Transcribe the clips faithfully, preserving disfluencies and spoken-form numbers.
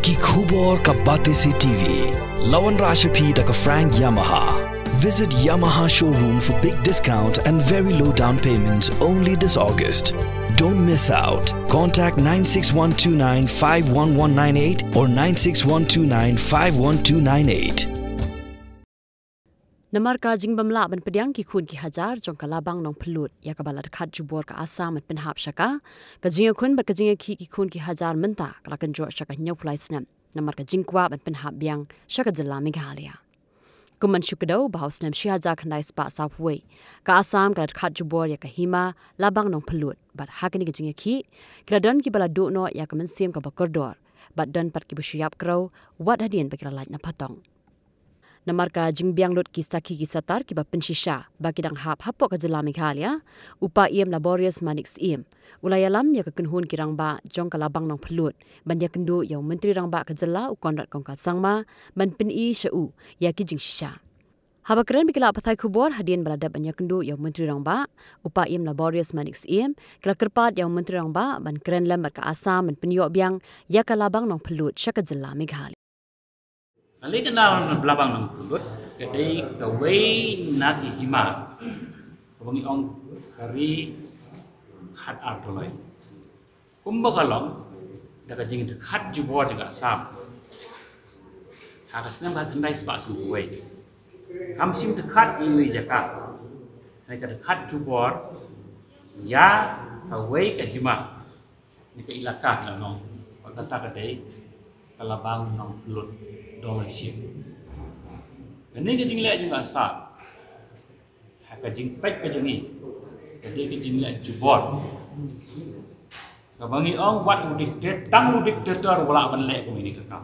Ki khubor ka Batesi T V. La wanrah sha phi da ka Frank Yamaha. Visit Yamaha showroom for big discount and very low down payments only this August. Don't miss out. Contact nine six one two nine five one one nine eight or nine six one two nine five one two nine eight. Namar ka jingbymlah ban pdiang ki khun ki hajar jong ka Labang Nongphyllut ïa kaba la dkhot jubor ka Assam ban pynhap sha ka, ka jingïakhun bad ka jingïakhih ki khun ki hajar mynta ka la kynjoh sha ka hynñiewphew lai snem namar ka jingkwah ban pynhap biang sha ka jylla Meghalaya. Kum ban shu kdew ba ha u snem shi hajar khyndai spah sawphew wei, ka Assam ka la dkhot jubor ïa ka Hima Labang Nongphyllut bad ha kane ka jingïakhih ki la don kiba la duh noh ïa ka mynsiem kaba kordor bad don pat kiba shu ïap krew wat hadien ba ki la lait na patong. Namar ka jingbiang lut ki sakhi ki satar kiba pynshisha ba ki dang hap hapoh ka jylla Meghalaya, u Paiem Laborious Manik Syiem u la ïalam ïa ka kynhun ki rangbah jong ka Labang Nongphyllut ban ïakynduh ïa u Myntri Rangbah ka jylla u Conrad Kongkal Sangma ban pyni sha u ïa ki jingshisha. Haba kren bad ki lad pathai khubor hadien ba la dep ban ïakynduh ïa u Myntri Rangbah, u Paiem Laborious Manik Syiem ki la kyrpad ïa u Myntri Rangbah ban kren lem bad ka Assam ban pynïoh biang ïa ka Labang Nongphyllut sha ka jylla Meghalaya. Ka lei ka Labang Nongphyllut ka dei kawei na ki hima kaba ngi ong ka ri khatar doloi. Kumba ka long da ka jingdkhot jubor jong ka Assam ha ka snem khatkhyndai spah sanphew wei. Kam shym dkhot iwei i jaka, hynrei ka dkhot jubor ïa kawei ka hima na ka ilaka, ki la ong ba kata ka dei ka Labang Nongphyllut Doloi Ship. Kane ka jingleh jong ka Assam ha ka jingpeit ka jong ngi ka dei ka jingleh jubor kaba ngi ong wat u diktat, tang u diktator u lah ban leh kum kane ka kam.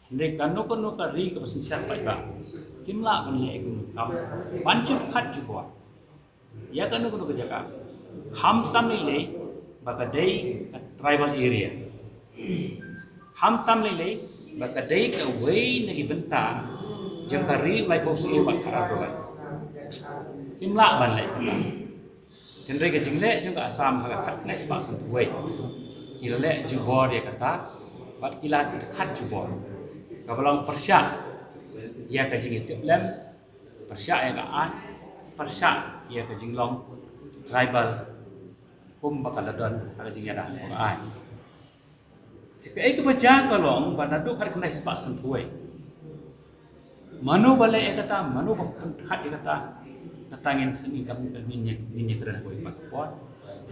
Hynrei kano kano ka ri kaba synshar paidbah kim lah ban leh kum kane ka kam ban shu dkhot jubor ïa kano kano ka jaka, khamtam lei lei ba ka dei ka tribal area, khamtam lei lei ba ka dei kawei na ki bynta jong ka ri u laiphew syiem bad khatar doloi. Kim lah ban leh kata. Hynrei ka jingleh jong ka Assam ha ka khatkhyndai spah sanphew wei ki la leh jubor ïa kata bad ki la dkhot jubor kaba long pyrshah ïa ka jingïatiplem, pyrshah ïa ka aiñ, pyrshah ïa ka jinglong tribal kumba ka la don ha ka jingïada ka aiñ. Te kaei kaba jia ka long ba naduh khatkhyndai spah sanphew wei, mano ba leh ïa kata, mano ba pynkhot ïa kata, kata ngin sa ngin kam ngin ïa ngin ïa kren kawei pat ka por.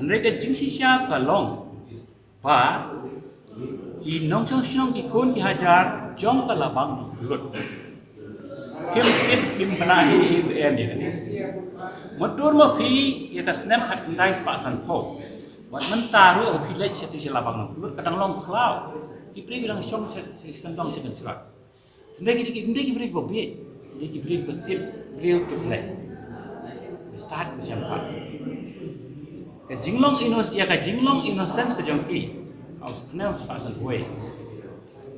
Hynrei ka jingshisha ka long ba ki nongshong shnong, ki khun ki hajar jong ka Labang Nongphyllut kim tip, kim bna ei ei ruh em ïa kane. Mutdur ma phi ïa ka snem khatkhyndai spah sanphew, wat mynta ruh phi leit sha, sha Labang Nongphyllut ka dang long khlaw. Ki briew ki dang shong sha, sha kyndong sha kynshlur. Hynrei ki dei ki, hynrei ki briew ba bieit, ki dei ki briew ba tip briew tip Blei. Stad ba shem pat ka jinglong innos-, ïa ka jinglong innocence ka jong ki. Au snem spah sanphew wei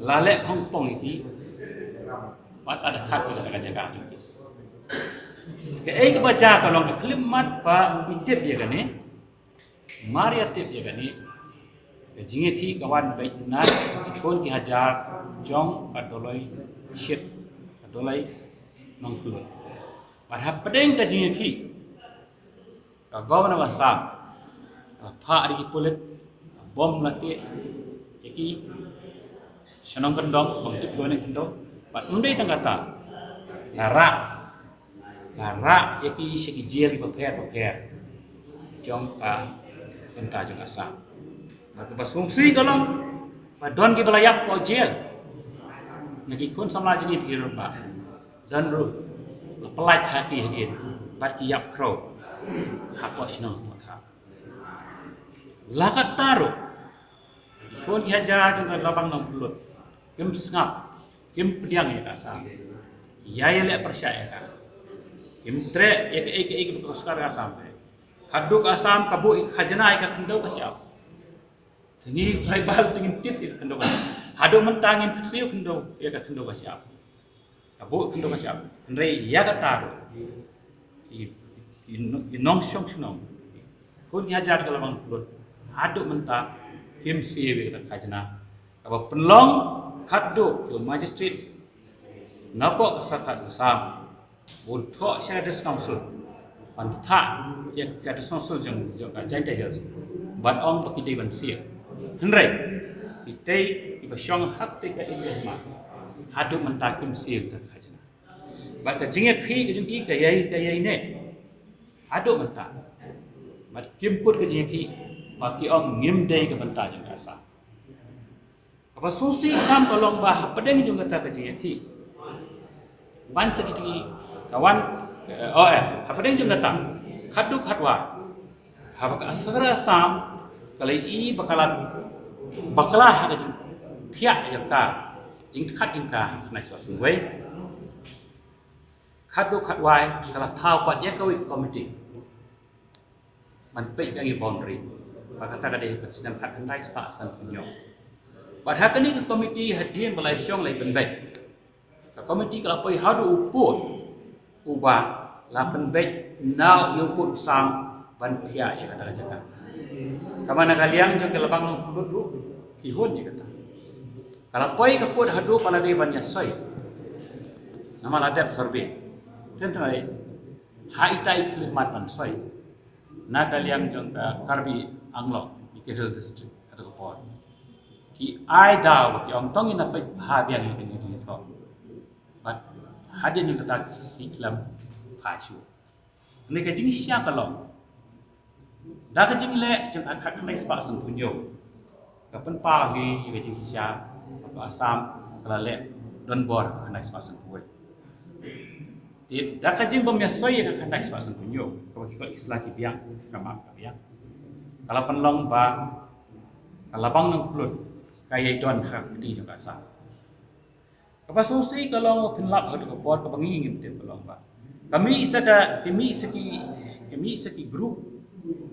la leh khongpong ïa ki bad la dkhot ïa kata ka jaka jong ki. Kaei kaba jia ka long ka khyllipmat ba ngi tip ïa kane. Mar ïa tip ïa kane ka jingïakhih ka wan beit na ki khun ki hajar jong ka Doloi Ship, ka Doloi Nongphyllut. Bad hapdeng ka jingïakhih ka Governor Assam ka la phah ïa ki pulit, ka bom la teh ïa ki sha nongkyndong, bym tip kane khyndew. Bad ym dei tang kata, la rah, la rah ïa ki sha ki jel kiba pher ba pher jong ka bynta jong Assam. Bad kaba sngewsih ka long ba don kiba la ïap hapoh jel na ki khun samla jong ngi, ki rangbah. Don ruh la pyllait ha ki hadien bad ki ïap khrew hapoh shnong hapoh thaiñ. La katta ruh ki khun ki hajar jong ka Labang Nongphyllut kim sngap, kim pdiang ïa ka Assam. Ïa, ïa leh pyrshah ïa ka, kim treh ïa kaei kaei kaba ka sorkar ka Assam. Haduh ka Assam ka buh ïa ka khajna ïa ka khyndew ka shyiap. Te ngi tribal te ngin tip ïa ka khyndew ka shyiap. Haduh mynta ngim siew khyndew ïa ka khyndew ka shyiap. Ka buh khyndew ka shyiap. Hynrei ïa kata ruh ki, ki, ki nongshong shnong, khun ki hajar ka Labang Nongphyllut haduh mynta kim siew ïa kata ka khajna. Kaba pynlong khadduh ïa u magistrate napoh ka sorkar Assam, bun thoh sha ka District Council, ban thah ïa ka District Council jong, jong ka Jaintia Hills, ban ong ba ki dei ban siew. Hynrei kitei kiba shong ha katei ka India Hima, haduh mynta kim siew da ka khajna. Bad ka jingïakhih ka jong ki ka ïai, ka ïai ne haduh mynta. Bad kim kut ka jingïakhih, ba ki ong ngim dei ka bynta jong ka Assam. Kaba sngewsih tam ka long ba hapdeng jong kata ka jingïakhih, wan sa ki jingïakhih, ka wan, eh, oh, eh, hapdeng jong kata, khadduh khadwai, haba ka sorkar Assam ka la ïohi ba ka la bakla ha ka jingphiah jingkar, jingtyrkhong jingkar ha ka khyndai spah san phew wei, khadduh khadwai ka la thaw pat ïa kawei ka komiti ban peit biang ïa u boundary. Bad kata ka dei ha ka snem khatkhyndai spah sanphew hynñiew. Bad ha kane ka komiti, hadien ba la ïashong, la ïapynbeit, ka komiti ka la poi haduh u pud uba la pynbeit na ïa u pud u sam ban phiah ïa kata ka jaka. Kaba na ka liang jong ka Labang Nongpynlut ruh ki hun ïa kata. Ka la poi ka pud haduh ba la dei ban ïasoi. Namar la dep survey. Tang tang ha ita i khyllipmat ban soi, na ka liang jong ka Karbi Anglong, i Khasi Hills District, ha kato ka por, ki ai daw ba ki ong to ngin ïa peit bha biang ïa kane ka jingïathoh. Bad hadien jong kata ki khlem phai shuh. Kane ka jingshisha ka long da ka jingleh jong ka khatkhyndai spah sanphew hynñiew, ka pynpaw hi ïa ka jingshisha ba ka Assam ka la leh donbor ha ka khatkhyndai spah sanphew wei. Te da ka jingbym ïasoi ïa ka khatkhyndai spah sanphew hynñiew, kaba ki kot ki sla ki biang, ka map ka biang, ka la pynlong ba ka Labang Nongpynlut ka ïai don ha ka kti jong ka Assam. Kaba sngewsih ka long, phin lap ha kato ka por kaba ngi ngim tip, ka long ba ka mih sa ka, ka mih sa ki, ka mih sa ki group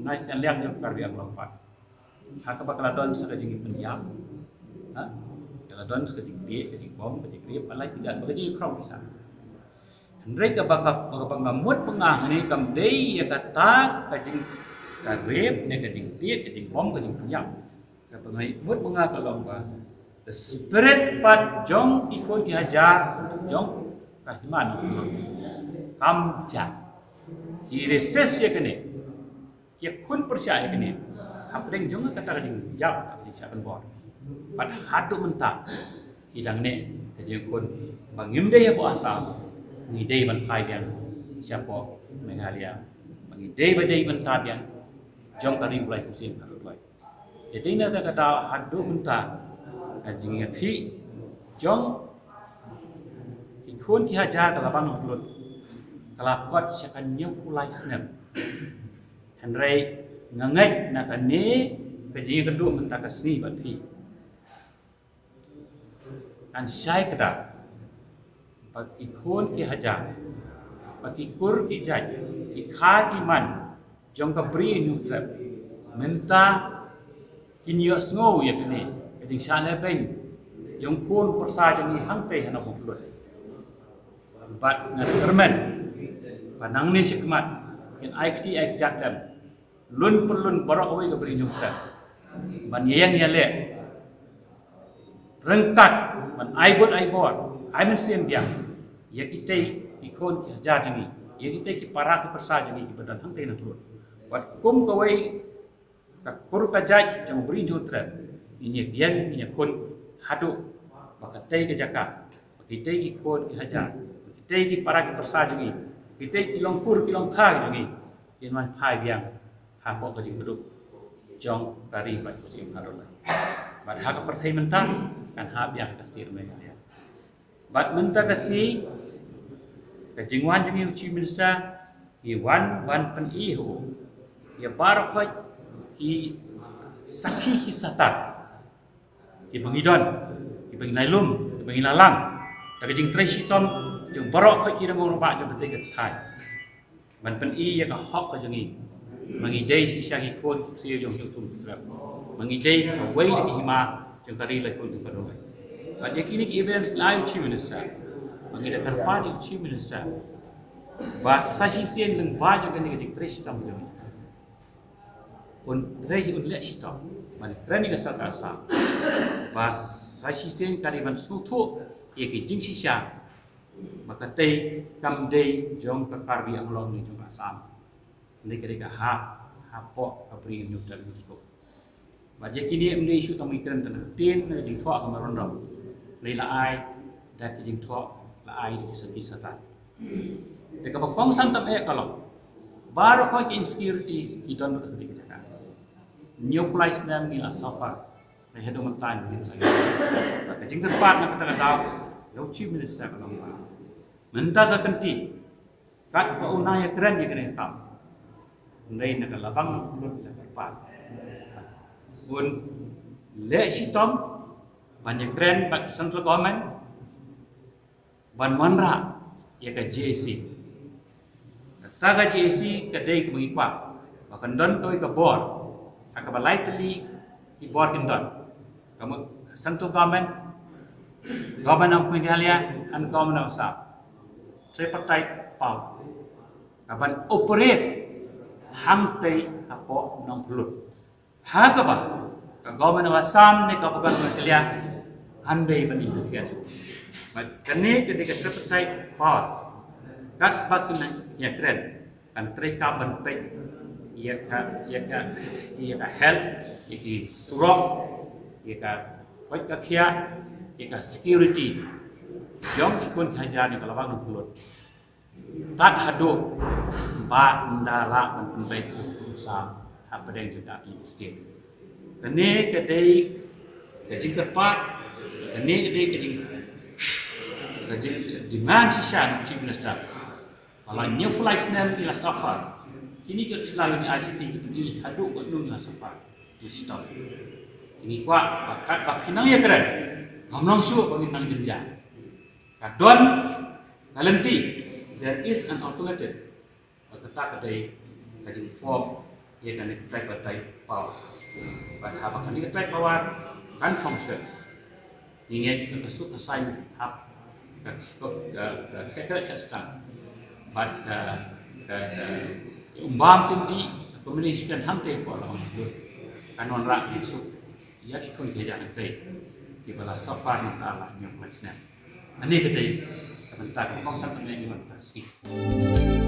na ka liang jong Karbi Anglong pat, ha kaba ka la don sa ka jingpynïap, ha, ka la don sa ka jingtied, ka jingbom, ka jingriap, ba la ki jait, ba ka jingkhrong pisa. Hynrei kaba, kaba, kaba nga mut ba nga hangne kam dei ïa kata ka jing, ka riap ne ka jingtied, ka jingbom, ka jingpynïap. Kaba nga mut ba nga ka long ba the spirit pat jong ki khun ki hajar jong ka Hima Nongpynlut kam jah. Ki resist ïa kane, ki khun pyrshah ïa kane hapdeng jong kata ka jingïap, ka jingshah donbor. Bad haduh mynta ki dang neh ka jingkhun ba ngim dei hapoh Assam, ngi dei ban phai biang shapoh Meghalaya, ba ngi dei ba dei bynta biang jong ka Ri U Blei Khuid Syiem Kynrad Kloi. Te dei na kata ka daw haduh mynta ka jingïakhih jong ki khun ki hajar ka Labang Nongpynlut ka la kot sha ka hynñiew phew lai snem. Hynrei nga ngeit na kane ka jingïakynduh mynta ka sngi bad phi, kan shai kdar ba ki khun ki hajar, ba ki kur ki jait, ki kha ki man jong ka Bri Hynñiewtrep mynta kin ïohsngew ïa kane ka jingshah lehbeiñ jong khun pyrsa jong ngi hangtei ha Nongpynlut. Bad nga kyrmen ba nangne shakhmat kin ai kti ai kjat lem, lun pynlun baroh kawei ka Bri Hynñiewtrep ban ïeng ïaleh ryngkat, ban ai bud ai bor, ai mynsiem biang ïa kitei ki khun ki hajar jong ngi, ïa kitei ki para ki pyrsa jong ngi kiba don hangtei Nongpynlut. Bad kum kawei ka kur ka jait jong u Bri Hynñiewtrep, ngin ïeng, ngin ïakhun haduh ba katei ka jaka, ba kitei ki khun ki hajar, ba kitei ki para ki pyrsa jong ngi, kitei ki long kur ki long kha jong ngi, kin wan phai biang hapoh ka jingkyrduh jong ka Ri Bad Khuid Syiem Kynrad Kloi. Bad ha ka pyrthei mynta kan hap biang ka state Meghalaya. Bad mynta ka sngi, ka jingwan jong ngi u Chief Minister, ngi wan ban pyni ha u ïa baroh khoit ki sakhi ki satar kiba ngi don, kiba ngi la ïalum, kiba ngi la lang da ka jingtrei shitom jong baroh khoit ki rangbah jong katei ka state, ban pyni ïa ka hok ka jong ngi ba ngi dei shisha ki khun ki ksiew jong u Hynñiewtrep, ba ngi dei kawei na ki hima jong ka Ri Laitkhuid Syiem Kynrad Kloi. Bad ïa kine ki evidence ki la ai u Chief Minister, ba ngi da kyrpad ïa u Chief Minister ba sa shisien lyngba jong kane ka jingtrei shitom jong ngi, un trei, un leh shitom ban kren ïa ka sorkar Assam ba sa shisien ka dei ban sngewthuh ïa ki jingshisha ba katei kam dei jong ka Karbi Anglong ne jong ka Assam. Ka dei ka hap hapoh ka Bri Hynñiewtrep Hynñiewpynkhuid. Bad ïa kine ym dei issue tang ba ngi kren tang, ktien ne ka jingthoh ka Memorandum. Lei la ai da ki jingthoh, la ai da ki syrti satan. Te kaba kongsan tam eh ka long, baroh ki insecurity ki don ha katei ka jaka. Hynñiewphew lai snem ngi la suffer. Ngi haduh mynta ngi ym sangeh. Bad ka jingkyrpad na kata ka daw ïa u Chief Minister ka long ba mynta ka kynti, katba u nang ïakren ïa kane ka kam, hynrei na ka labang lut la kyrpad un leh shitom ban ïakren bad central government ban wanrah ïa ka J A C. Kata ka J A C ka dei kaba ngi kwah ba kan don kawei ka bor ha kaba lai tylli ki bor kin don. Ka mut central government, government of Meghalaya and government of Assam, tripartite power, ka ban operate hangtei hapoh Nongpynlut. Ha kaba ka government of Assam ne ka government of Meghalaya kan dei ban interfere shuh. Bad kane ka dei ka tripartite power. Katba kin ïakren kan treikam ban peit ïa ka, ïa ka, ïa ka health, ïa ki surok, ïa ka koit ka khiah, ïa ka security jong ki khun ki hajar jong ka labang Nongpynlut. Tad haduh ba ynda lah ban pynbeit ka Assam hapdeng jong ka Affiliated State. Kane ka dei ka jingkyrpad, kane ka dei ka jing, ka jing demand shisha na u Chief Minister. Ba la hynñiewphew lai snem ngi la suffer. Kine ki sla ïa I C T ki pynïaid haduh katno ngi la suffer. Ki shitom. Ngi kwah ba katba phi nang ïakren, kam long shuh ba ngin nang jynjar. Ka don ka lynti, there is an alternative. Bad kata ka dei ka jingform ïa kane ka tripartite power. Bad haba kane ka tripartite power kan function, ngi ngeit ba ka suk ka saiñ hap ka, ka, ka, ka khreh ka stad bad ka, ka, ka umbam kyndiah ka communication hangtei hapoh Nongpynlut kan wanrah jingsuk ïa ki khun ki hajar hangtei kiba la suffer mynta la hynñiewphew lai snem. Kane ka dei ka bynta kaba kongsan kane ïa mynta ka sngi.